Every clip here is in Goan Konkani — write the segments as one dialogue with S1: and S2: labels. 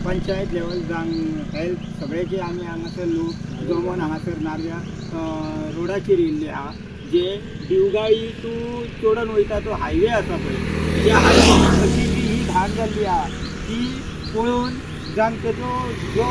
S1: पंचायत लेवल जावं हेल्थ सगळे जे आमी हांगासर लोक जमोन हांगासर नार्व्या रोडाचेर येयल्ले आहा, जे दिवगाळी टू चोडण वयता तो हायवे आसा पळय, त्या हायवे अशी जी ही घाण जाल्ली आहा ती पळोवन जावन तेजो जो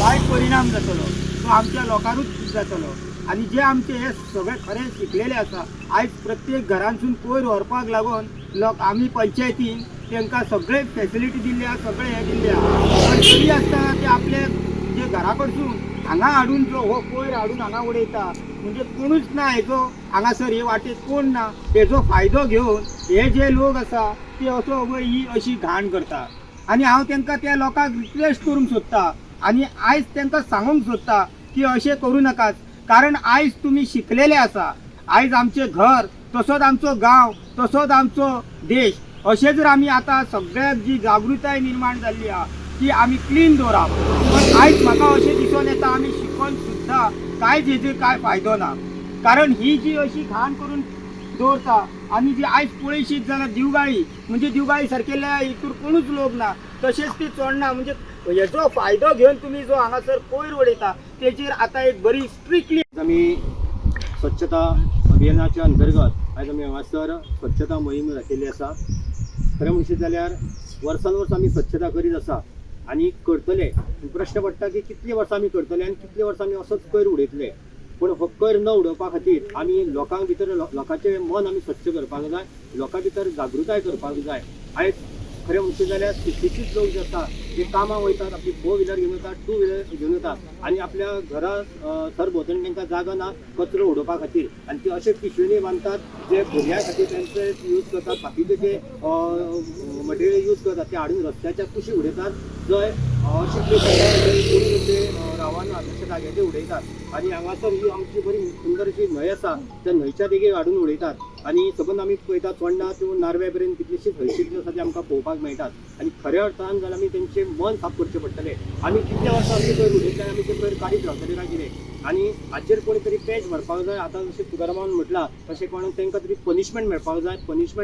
S1: वायट परिणाम जातलो तो आमच्या लोकांकूच जातलो. आनी जे आमचे हे सगळे खरे शिकलेले आसा, आयज प्रत्येक घरांतसून कोयर व्हरपाक लागून लोक आमी पंचायतीन तांकां सगळे फेसिलिटी दिल्ली आहा, सगळे हें दिल्लें आहा, पण तरी आसतना ते आपले म्हणजे घरा कडसून हांगा हाडून जो हो कोयर हाडून हांगा उडयता, म्हणजे कोणूच ना हेजो हांगासर हे वाटेक कोण ना, हेजो फायदो घेवन हे जे लोक आसा ते असो ही अशी घाण करता. आनी हांव तांकां त्या लोकांक रिक्वेस्ट करूंक सोदता आनी आयज तांकां सांगूंक सोदता की अशें करूं नाकात, कारण आयज तुमी शिकलेले आसा. आयज आमचें घर तसोच आमचो गांव तसोच आमचो देश, अशें जर आमी आतां सगळ्याक जी जागृताय निर्माण जाल्ली आहा ती आमी क्लीन दवरप. पण आयज म्हाका अशें दिसून येता आमी शिकोन सुद्दां कांयच हेजेर कांय फायदो ना, कारण ही जी अशी घाण करून दवरता आनी जी आयज पळयशीत जाल्यार दिवगाळी म्हणजे दिवगाळी सारकेल्या हितूर कोणूच लोक ना, तशेंच ती चोडणा म्हणजे हेजो फायदो घेवन तुमी जो हांगासर कोयर उडयता तेजेर आतां एक बरी स्ट्रिक्टली
S2: आमी स्वच्छता अभियानाच्या अंतर्गत आयज आमी हांगासर स्वच्छता मोहीम राखिल्ली आसा. खरें म्हणशीत जाल्यार वर्सान वर्स आमी स्वच्छता करीत आसा आनी करतले. प्रश्न पडटा की कितलीं वर्सां आमी करतले आनी कितलीं वर्सां आमी असोच कोयर उडयतले. पूण हो कोयर न उडोवपा खातीर आमी लोकांक भितर लोकांचें मन आमी स्वच्छ करपाक जाय, लोकां भितर जागृताय करपाक जाय. आयज खरें म्हणशीत जाल्यार सुशिक्षीत लोक जे आसा जे कामाक वयतात, आपली फोर व्हिलर घेवन वतात, टू व्हिलर घेवन वतात आनी आपल्या घरा सरभोंवतणी तांकां जागो ना कचरो उडोवपा खातीर, आनी ते अशे पिशवेनी बांदतात जे भुरग्यां खातीर तांचे यूज करतात, बाकीचे जे मटेरियल यूज करतात ते हाडून रस्त्याच्या कुशीक उडयतात, जंय अशे प्लेस आसा जंय कोण ते रावना तशे जाग्याचेर उडयतात. आनी हांगासर ही आमची बरी सुंदर अशी न्हंय आसा, त्या न्हंयच्या देगेर हाडून उडयतात. आनी सबंद आमी पळयता चोडणा टू नार्वे पर्यंत कितलीशीच हळशीक जी आसा ती आमकां पळोवपाक मेळटात. आनी खऱ्या अर्थान जाल्यार आमी तेंचें मन साफ करचें पडटलें. आमी कितल्या वर्सां आमचे कोयर उडयतले, आमी ते कोयर काडीत रावतले काय कितें? आनी हाचेर कोणी तरी पेंच भरपाक जाय. आतां जशें तुकारामान म्हटलां तशें कोण तांकां तरी पनिशमेंट मेळपाक जाय. पनिशमेंट